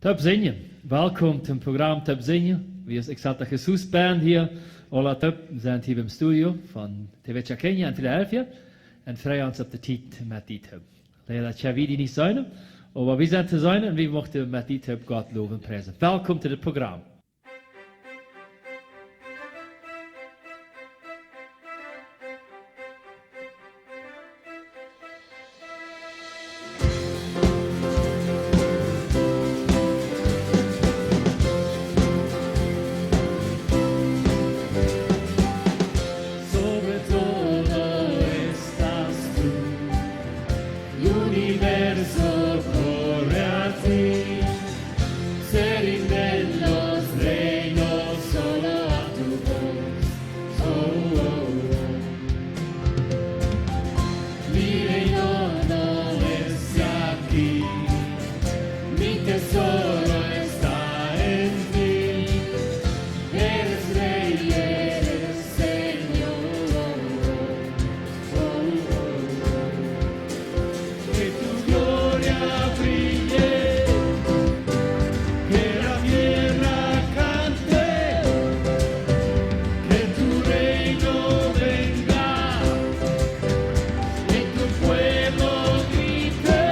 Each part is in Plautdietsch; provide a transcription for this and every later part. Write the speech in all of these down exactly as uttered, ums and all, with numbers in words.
Toop sinjen. Welkom toom Programm Toop sinjen. Wie es Exalta Jesus Band hia. Aula toop sent hia biem Studio von T V Chaqueña en Filadelfia. Un freien ons opp de Tiet met die toop. Leida kjenn wie die nich seenen, oba wie sent to seenen un wie muchten met die toop Gott lowen un priesen. Welkom to dit Programm. Sobre todo estás tú, y universo corre a ti. Se rinden los reinos solo a tu voz. Oh, oh, oh. Mi reino no es aquí, mi tesoro está en ti. Eres rey, eres Señor. Oh, oh, oh. Que tu gloria brille, que la tierra cante, que tu reino venga, que tu pueblo grite.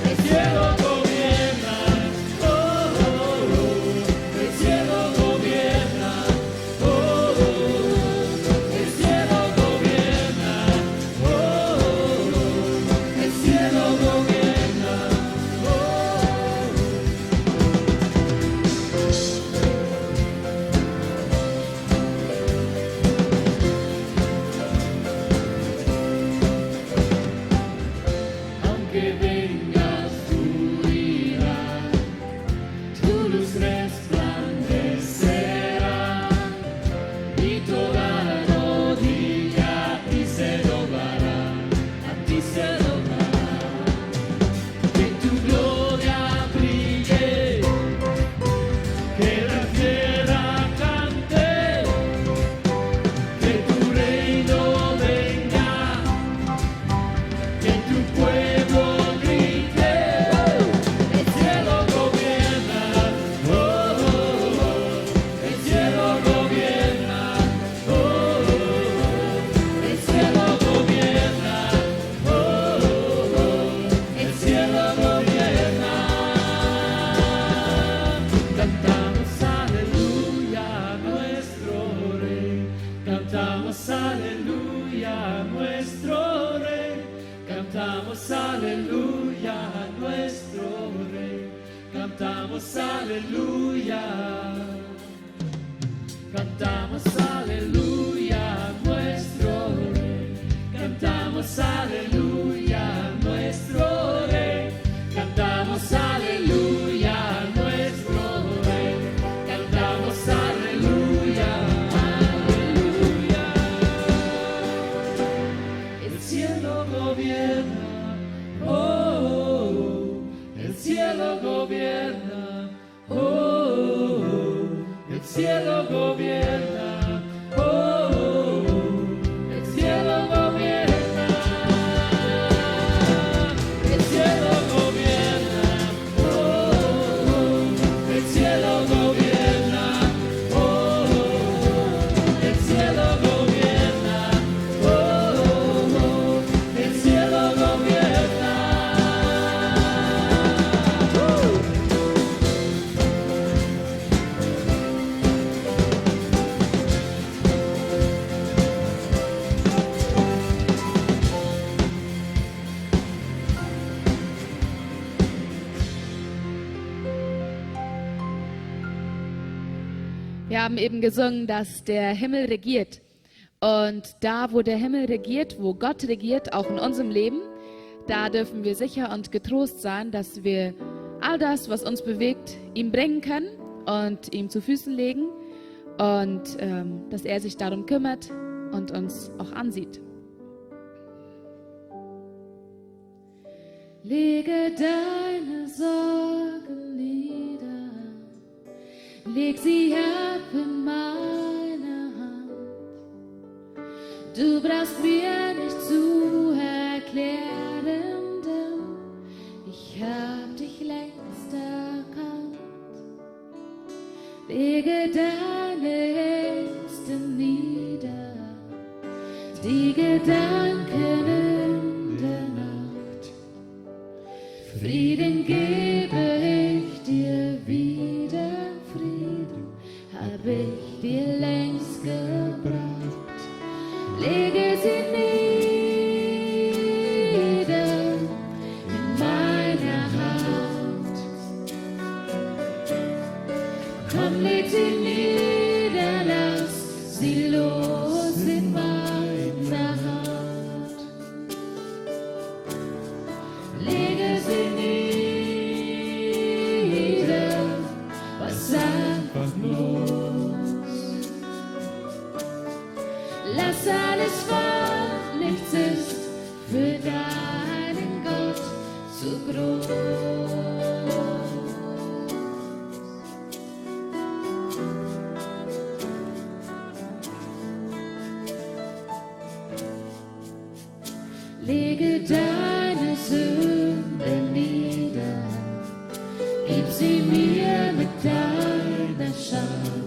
El cielo gobierna, oh, oh, oh, el cielo gobierna. Oh, el cielo gobierna, oh, el cielo gobierna, oh. Aunque venga oscuridad, tu luz resplandecerá, y toda rodilla a ti se doblará, a ti se doblará. Que tu gloria brille, que la tierra cante, que tu reino venga, que tu pueblo grite, el cielo gobierna, oh, oh, oh, el cielo gobierna, oh, oh, oh, el cielo gobierna, oh, oh, oh, el cielo gobierna. Cantamos aleluya a nuestro Rey, cantamos aleluya a nuestro Rey. Cantamos aleluya a nuestro Rey, cantamos aleluya. Cantamos aleluya a nuestro Rey, cantamos aleluya a nuestro Rey, cantamos aleluya a nuestro Rey, cantamos aleluya, aleluya. El cielo gobierna, oh, oh, oh. El cielo gobierna, oh, oh, oh. El cielo gobierna, oh, oh, oh. El cielo gobierna, el cielo gobierna, oh, oh, oh. El cielo gobierna, oh, oh, oh. El cielo gobierna, oh, oh, oh. El cielo gobierna. Wir haben eben gesungen, dass der Himmel regiert. Und da, wo der Himmel regiert, wo Gott regiert, auch in unserem Leben, da dürfen wir sicher und getrost sein, dass wir all das, was uns bewegt, ihm bringen können und ihm zu Füßen legen und, ähm, dass er sich darum kümmert und uns auch ansieht. Lege deine Sorgen nieder, leg sie ab in meine Hand. Du brauchst mir nicht zu erklären, denn ich hab dich längst erkannt. Lege deine Ängste nieder, die Gedanken in der Nacht. Frieden gebe ich dir wieder, Frieden hab ich dir längst gebracht. Lege sie nieder in meiner Hand. Komm, leg sie nieder, lass sie los in meiner Hand. Lege sie nieder, lass einfach los. Lass alles, was nichts ist, für deinen Gott zu groß. Lege deine Sünde nieder, gib sie mir mit deiner Scham.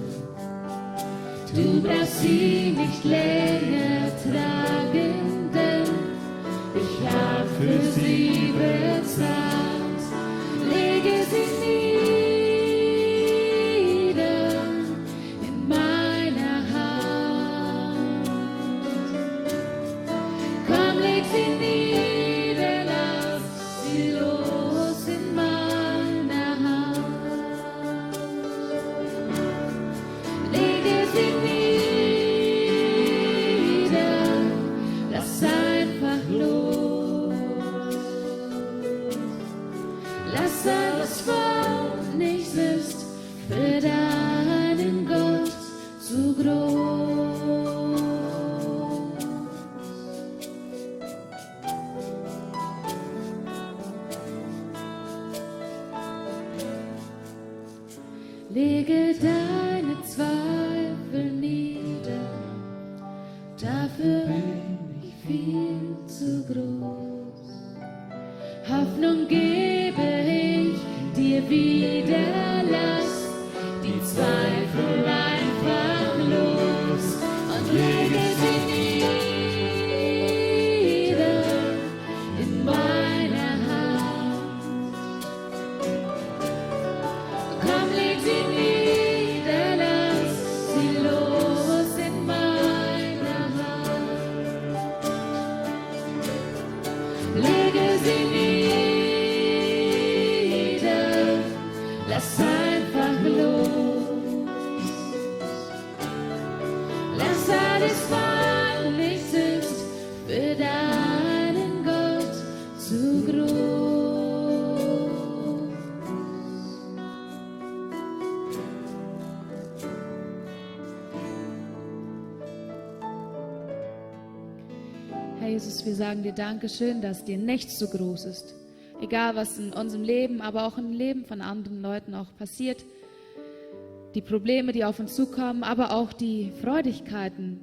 Du brauchst sie nicht länger tragen, denn ich hab für sie bezahlt. Lege sie nieder in meiner Hand. Komm, leg sie nieder, lass sie los in meiner Hand. Lege sie nieder, lass einfach los. Lass alles, was nichts ist, für deinen Gott zu groß. Lege deine Zweifel nieder, dafür bin ich viel zu groß. Hoffnung gebe ich dir wieder, lass die Zweifel einfach los und lege sie nieder in meiner Hand. Komm, leg sie nieder, lass sie los in meiner Hand. Lege sie nieder, lass einfach los. Lass alles, was nichts ist, für deinen Gott zu groß. Herr Jesus, wir sagen dir Dankeschön, dass dir nichts zu groß ist. Egal, was in unserem Leben, aber auch im Leben von anderen Leuten auch passiert, die Probleme, die auf uns zukommen, aber auch die Freudigkeiten,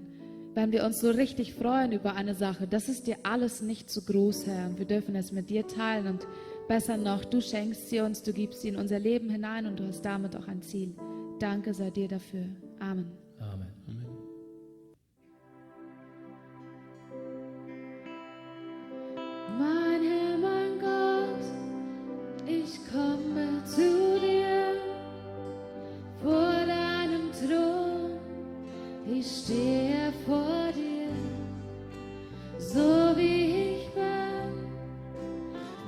wenn wir uns so richtig freuen über eine Sache, das ist dir alles nicht zu groß, Herr. Und wir dürfen es mit dir teilen und besser noch, du schenkst sie uns, du gibst sie in unser Leben hinein und du hast damit auch ein Ziel. Danke sei dir dafür. Amen. Amen. Amen. Mein Herr, mein Gott, ich komme zu dir, vor deinem Thron, ich stehe vor dir, so wie ich bin,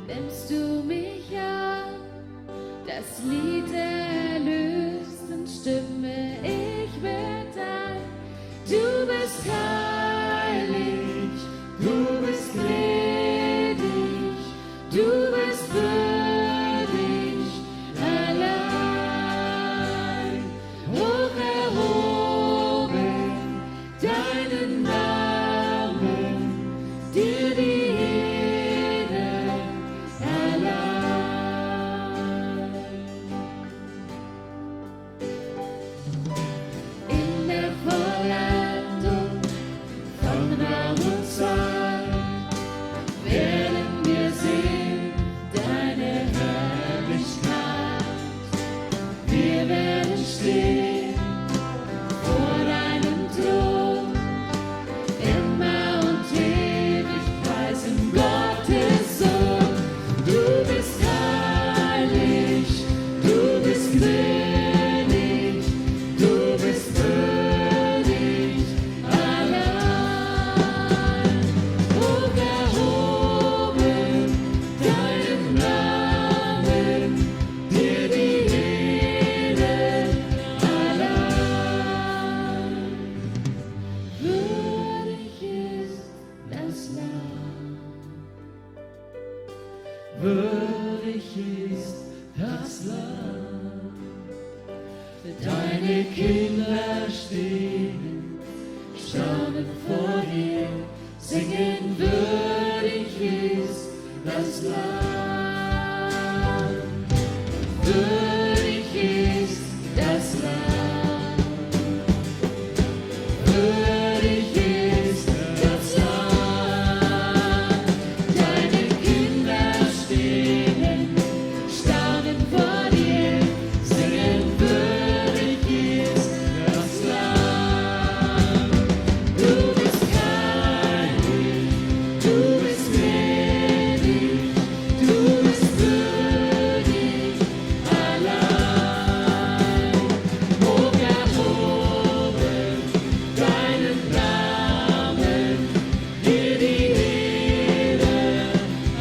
nimmst du mich an. Das Lied der Erlösung stimme ich mit ein. Du bist heilig, du bist gnädig, du bist würdig allein. Hoch erhoben deinen Namen, dir die Ehre erlangt. Kinder stehen, staunen vor dir, singen: Würdig ist das Lamm, würdig ist das Lamm, würdig ist das Lamm. Deine Kinder stehen, staunen vor dir, singen: Würdig ist das Lamm. Du bist heilig, du bist gnädig, du bist würdig, allein hoch erhoben, deinen Namen, dir die Ehre,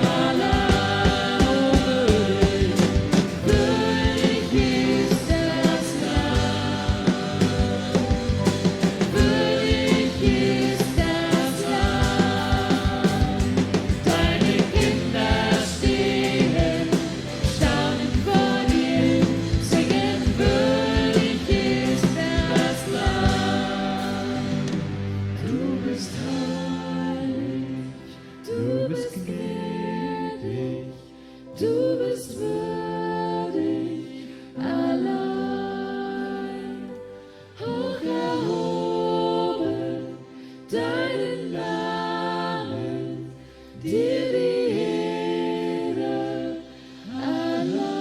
allein würdig ist das Lamm, würdig ist das Lamm. Deine Kinder stehen, staunen vor dir, singen: Würdig ist das Lamm. Du bist heilig, du bist gnädig, du bist würdig, allein hoch erhoben, deinen Namen, dir die Ehre, allein.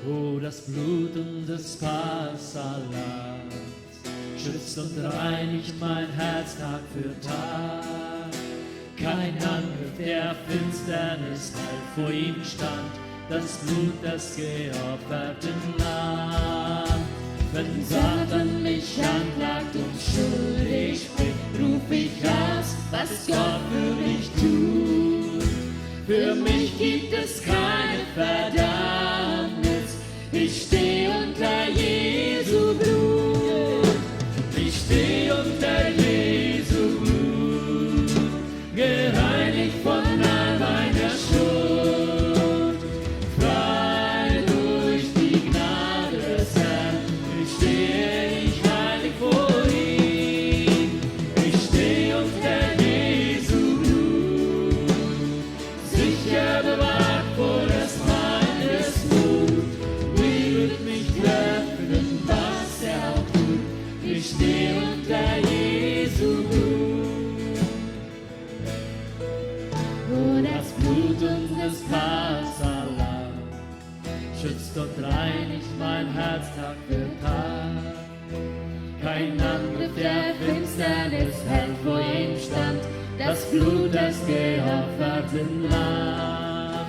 O, das Blut unseres Passalams schützt und reinigt mein Herz Tag für Tag. Kein Angriff der Finsternis hält vor ihm stand, das Blut des geopferten Lamms. Wenn Satan mich anklagt und schuldig spricht, ruf ich aus, was Gott für mich tut. Für mich gibt es keine Verdammnis. Ich stehe unter Jesu Blut. Ich stehe unter Jesu Blut. Gereinigt von all meiner Schuld. Frei durch die Gnade des Herrn. Ich stehe, ich heilig vor ihm. Ich stehe unter Jesu Blut. Sicher bewahrt vor des Feindes Wut. Nichts wird mich treffen, was er auch tut. Ich stehe unter Jesu Blut. O, das Blut unseres Passalams schützt und reinigt mein Herz Tag für Tag. Kein Angriff der Finsternis hält vor ihm stand, das Blut des geopferten Lamms.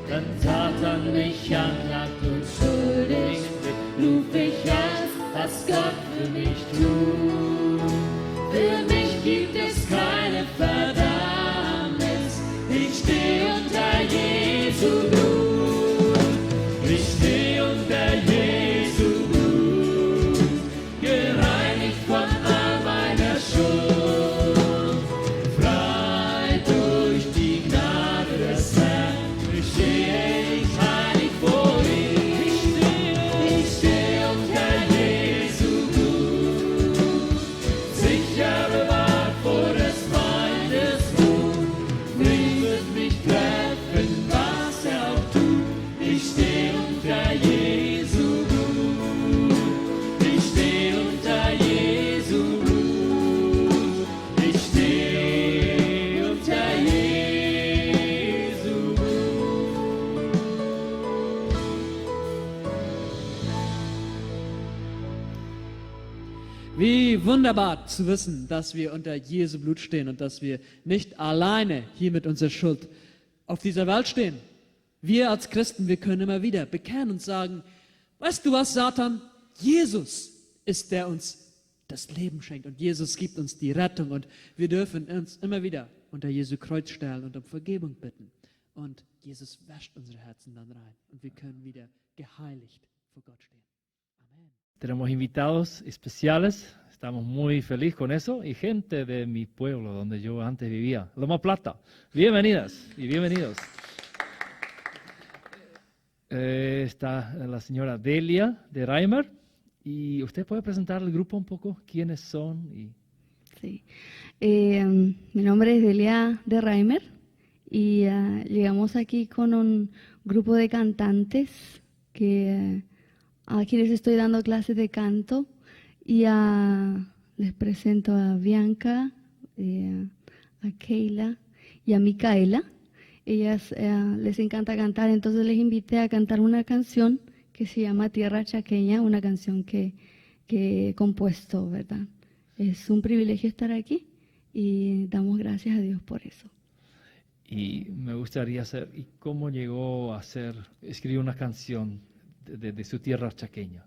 Wenn Satan mich anklagt und schuldig spricht, ruf ich aus, was Gott für mich tut. Für mich gibt es keine Verdammnis. Ich stehe unter Jesu Blut. Ich stehe unter Jesu Blut. Gereinigt von all meiner Schuld. Frei durch die Gnade des Herrn. Ich stehe, ich heilig vor ihm. Ich stehe, ich stehe unter Jesu Blut. Sicher bewahrt vor des Feindes Wut. Nichts wird mich treffen, was er auch tut. Ich stehe unter Jesu Blut. Ich stehe unter Jesu Blut. Ich stehe unter Jesu Blut. Wie wunderbar zu wissen, dass wir unter Jesu Blut stehen und dass wir nicht alleine hier mit unserer Schuld auf dieser Welt stehen. Wir als Christen, wir können immer wieder bekennen und sagen: Weißt du was, Satan? Jesus ist der, der uns das Leben schenkt. Und Jesus gibt uns die Rettung. Und wir dürfen uns immer wieder unter Jesu Kreuz stellen und um Vergebung bitten. Und Jesus wäscht unsere Herzen dann rein. Und wir können wieder geheiligt vor Gott stehen. Amen. Tenemos invitados especiales. Estamos muy feliz con eso. Y gente de mi pueblo, donde yo antes vivía, Loma Plata. Bienvenidas y bienvenidos. Eh, está la señora Delia de Reimer. ¿Y usted puede presentar el grupo un poco? ¿Quiénes son? Y Sí. Eh, mi nombre es Delia de Reimer y ah, llegamos aquí con un grupo de cantantes que, a quienes estoy dando clases de canto y a, les presento a Bianca, eh, a Keila y a Micaela. Ellas eh, les encanta cantar, entonces les invité a cantar una canción que se llama Tierra Chaqueña, una canción que, que he compuesto, ¿verdad? Es un privilegio estar aquí y damos gracias a Dios por eso. Y me gustaría saber, ¿y cómo llegó a hacer, escribir una canción de, de- de su tierra chaqueña?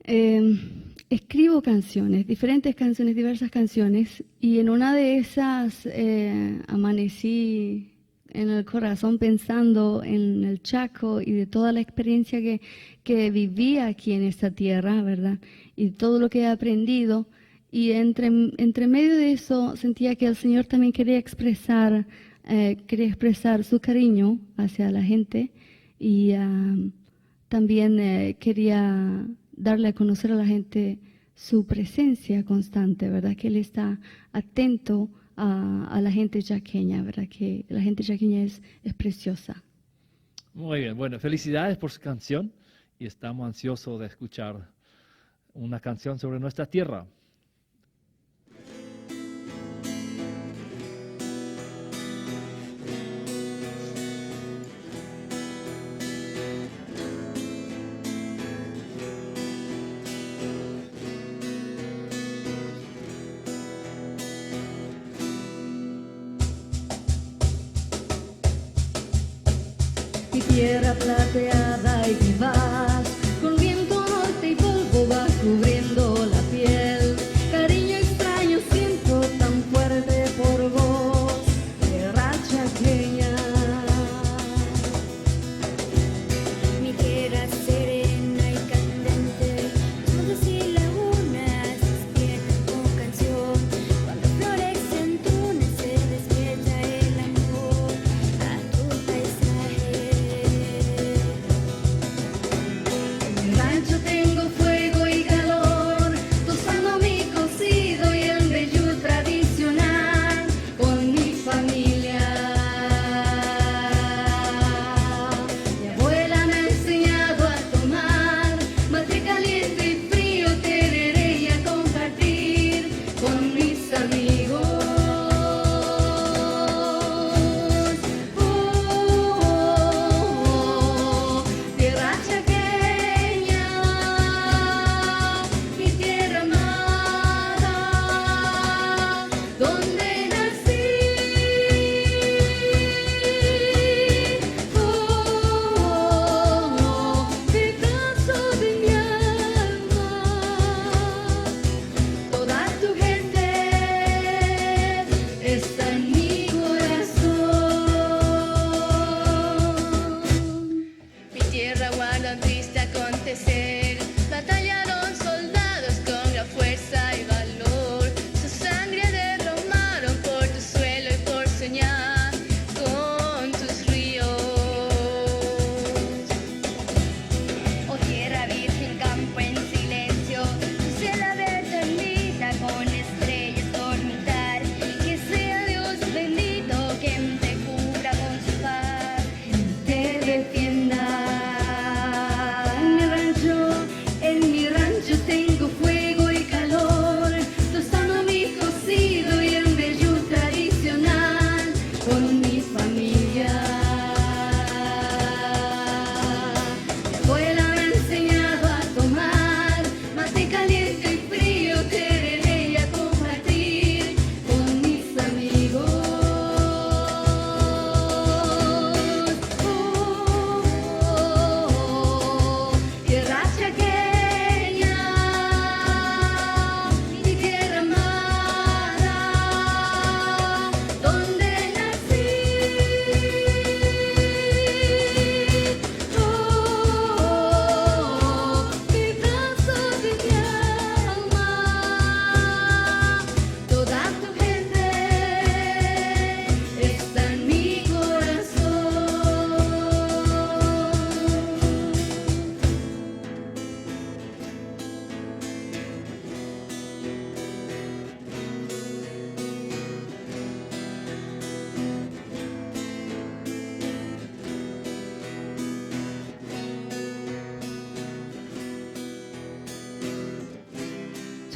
Eh, escribo canciones, diferentes canciones, diversas canciones, y en una de esas eh, amanecí en el corazón pensando en el Chaco y de toda la experiencia que, que viví aquí en esta tierra, ¿verdad? Y todo lo que he aprendido. Y entre, entre medio de eso sentía que el Señor también quería expresar, eh, quería expresar su cariño hacia la gente y ah, también eh, quería darle a conocer a la gente su presencia constante, ¿verdad? Que Él está atento a, a la gente chaqueña, ¿verdad? Que la gente chaqueña es, es preciosa. Muy bien, bueno, felicidades por su canción y estamos ansiosos de escuchar una canción sobre nuestra tierra. Mi tierra plateada y vivaz, con viento norte y polvo va cubriendo la piel. Cariño extraño siento tan fuerte por vos, tierra chaqueña. Mi tierra serena y candente, montes y lagunas despiertan con canción. Cuando florecen túneles se despierta el amor a tu paisaje. En mi rancho tengo fuego y calor, tostando mi cocido y el meyul tradicional con mi familia. Mi abuela me ha enseñado a tomar mate caliente y frío, tereré y a compartir con mis amigos. Oh, oh, oh, oh, tierra chaqueña, mi tierra amada, donde nací. Oh, oh, oh, pedazo de mi alma, toda tu gente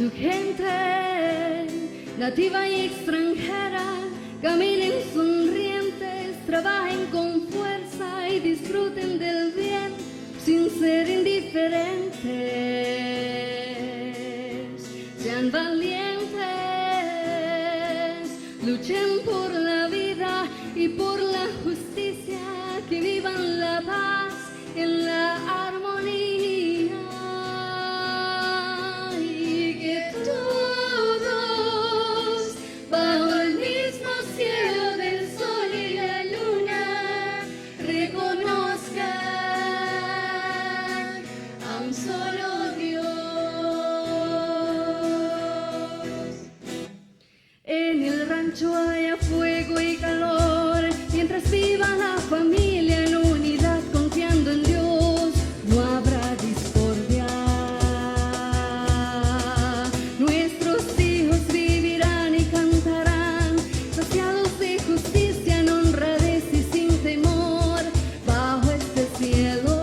Tu gente, nativa y extranjera, caminen sonrientes, trabajen con fuerza y disfruten del bien sin ser indiferentes. Sean valientes, luchen por la vida y por la justicia, que vivan la paz en la armonía, y que todos bajo el mismo cielo del sol y la luna reconozcan a un solo Dios. En el rancho haya fuego y calor, mientras viva la familia en unidad confiando en Dios, no habrá discordia. Nuestros hijos vivirán y cantarán, saciados de justicia, en honradez y sin temor, bajo este cielo.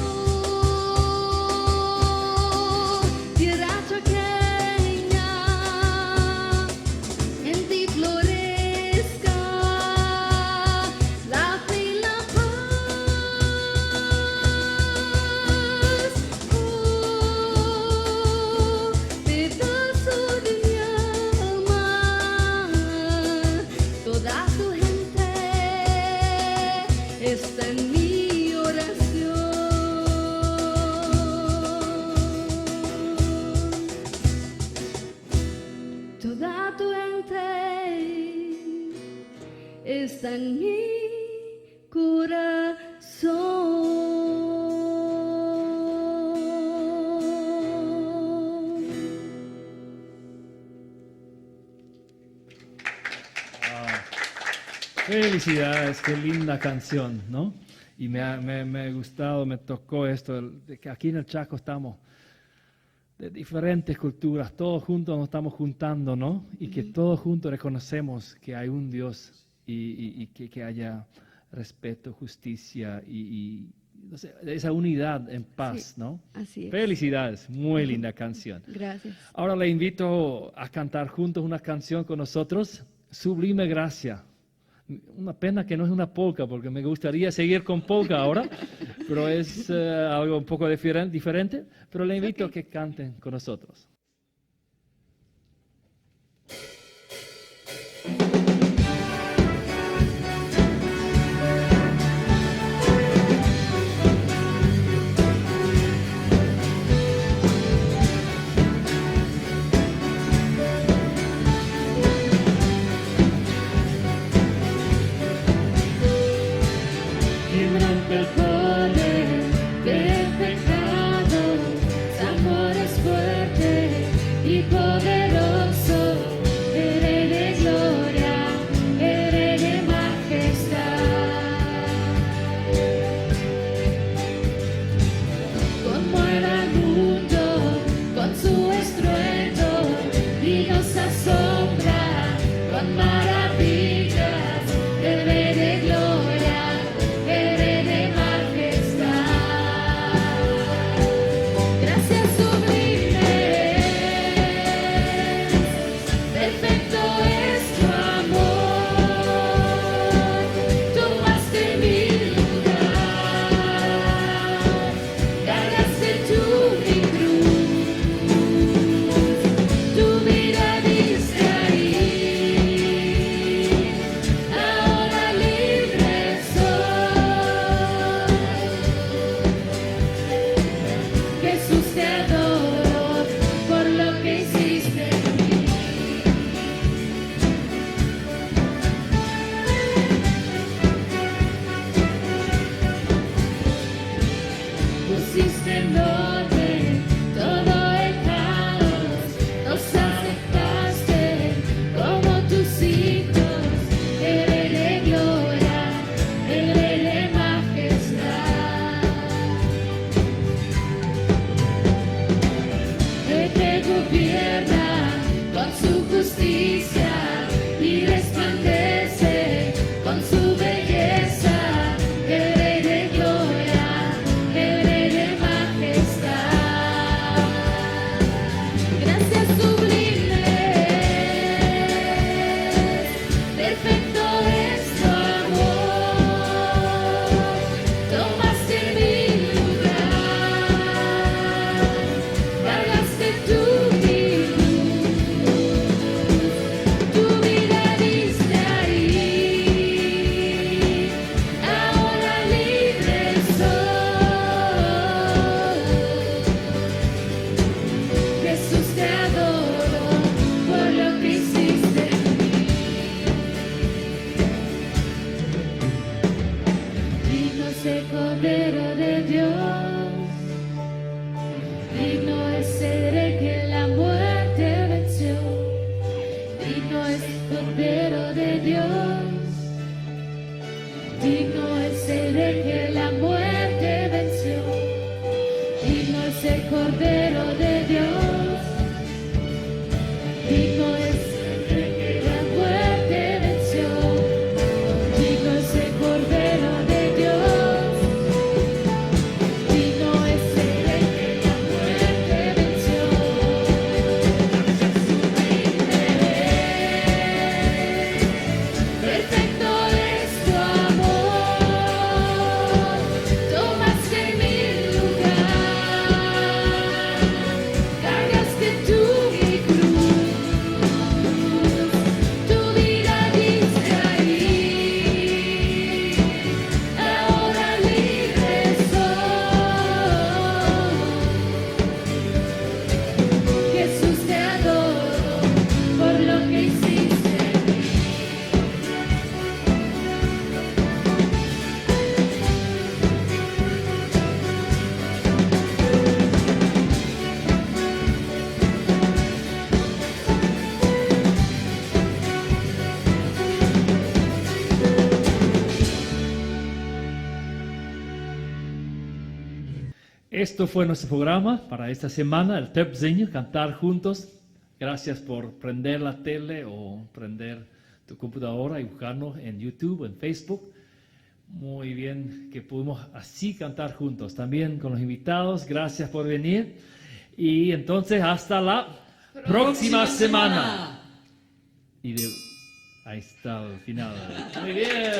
Oh, tierra chaqueña, en ti florezca la fe y la paz. Oh, pedazo de mi alma, toda tu gente está en mi oración. Toda tu gente está en mi corazón. Ah, felicidades, qué linda canción, ¿no? Y me ha, me, me ha gustado, me tocó esto, el, de que aquí en el Chaco estamos de diferentes culturas, todos juntos nos estamos juntando, ¿no? Y que todos juntos reconocemos que hay un Dios y, y, y que, que haya respeto, justicia y, y, no sé, esa unidad en paz, ¿no? Así es. Felicidades, muy linda canción. Gracias. Ahora le invito a cantar juntos una canción con nosotros, Sublime Gracia. Una pena que no es una polca, porque me gustaría seguir con polca ahora, pero es, eh, algo un poco diferen-, diferente, pero le invito a que canten con nosotros. Quien rompe el poder del pecado, su amor es fuerte y poderoso, el Rey de gloria, el Rey de majestad. Conmueve al mundo con su estruendo y nos asombra con maravillas, el Rey de gloria, el Rey de majestad. Gracias sublimes, perfecto es tu amor, tomaste mi lugar, cargaste tú mi cruz. Esto fue nuestro programa para esta semana, el Töpsiño, cantar juntos. Gracias por prender la tele o prender tu computadora y buscarnos en YouTube, en Facebook. Muy bien que pudimos así cantar juntos. También con los invitados, gracias por venir. Y entonces, hasta la próxima semana. Y de, ahí está el final. Muy bien.